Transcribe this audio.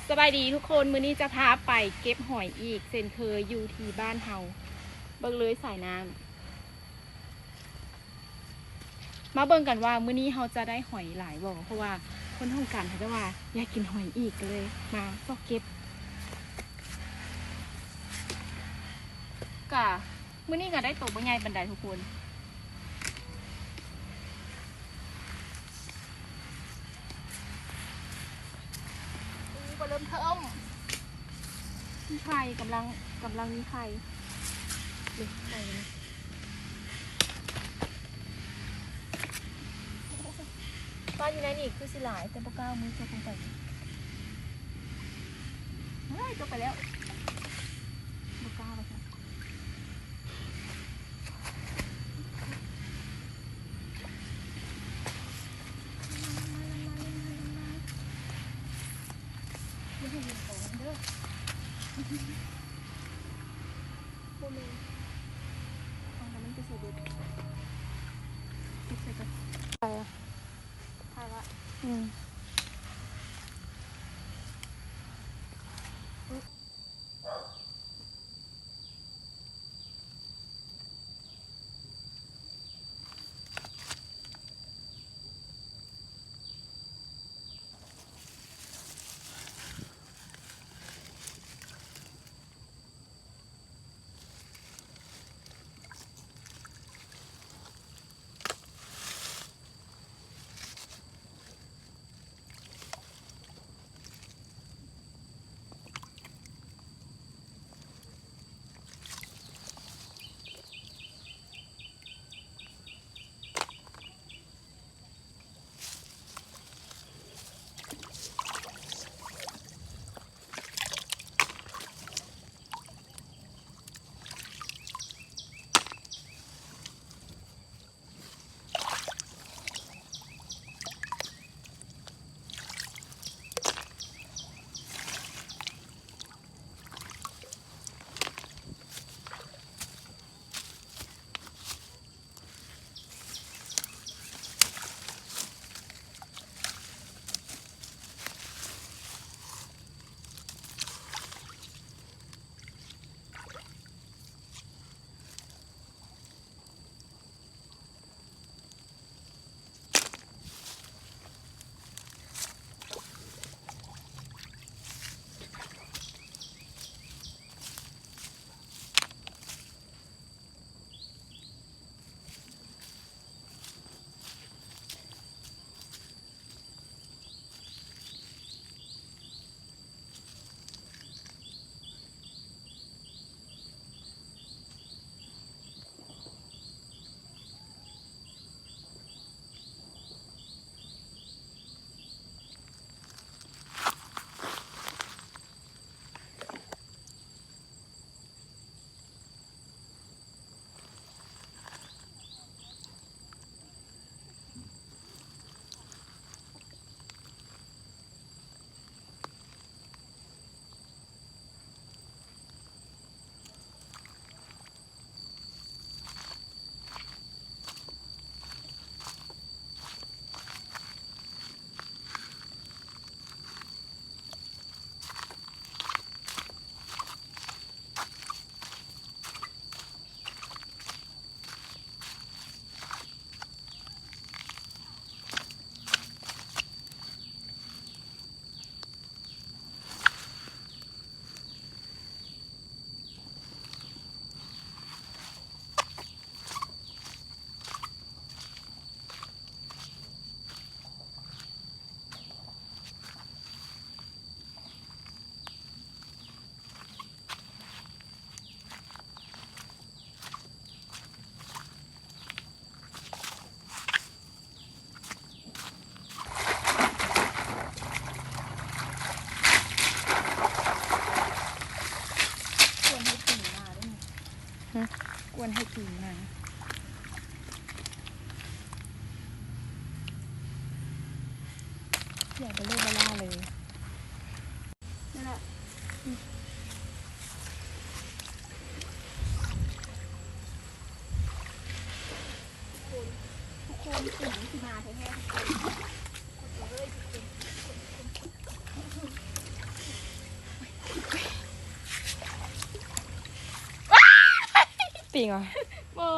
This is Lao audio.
ສະບາຍດີທຸກຄົນ, ມື້ນີ້ຈະພາໄປເກັບຫອຍອີກເຊັ່ນເຄີຍຢູ່ທີ່ບ້ານເຮົາ. ເບິ່ງເລີຍສາຍນ້ຳ. ມາເບິ່ງກັນວ່າມື້ນີ້ເຮົາຈະໄດ້ຫອຍຫຼາຍບໍ່, ເພາະວ່າຄົນຫ້ອງການເຂົາເຈົ້າວ່າຢາກກິນຫອຍອີກ ກໍເລີຍມາຊອກເກັບ. ກະ ມື້ນີ້ກໍໄດ້ໂຕບໍ່ໃຫຍ່ປານໃດທຸກຄົນ. ໂອ້ ບໍ່ເລີ່ມເທີ້ມ ມີໄຂ່ ກຳລັງ ກຳລັງມີໄຂ່. ນີ້ໄຂ່ມັນ ປາຢູ່ໃນນີ້ຄືຊິຫຼາຍ ແຕ່ບໍ່ກ້າເອົາມືຈົກລົງໄປ. ເຮີ້ຍ ຕົກໄປແລ້ວ ບໍ່ກ້າວ່າຊັ້ນ. ຢ່າໃຫ້ເຫັນຂອງເດີ. ບໍ່ແມ່ນ ເອົານ້ຳມັນໄປໃສ່ເບິດ. ເກັບໃສ່ກ່ອນ. ຖ່າຍລະ ອືມ. ກວນໃຫ້ຕີນມາເດ້ ຮະ ກວນໃຫ້ຕີນມາ ຢ່າໄປເລີຍ ບໍ່ລ້າເລີຍ. ນັ້ນລະ ທຸກຄົນ ທຸກຄົນ ຝົນຊິມາແທ້ໆ ທຸກຄົນ ທຸກຄົນເອີຍ ທຸກຄົນ ທຸກຄົນ ທຸກຄົນ. ປິງຫວາ? ບໍ່.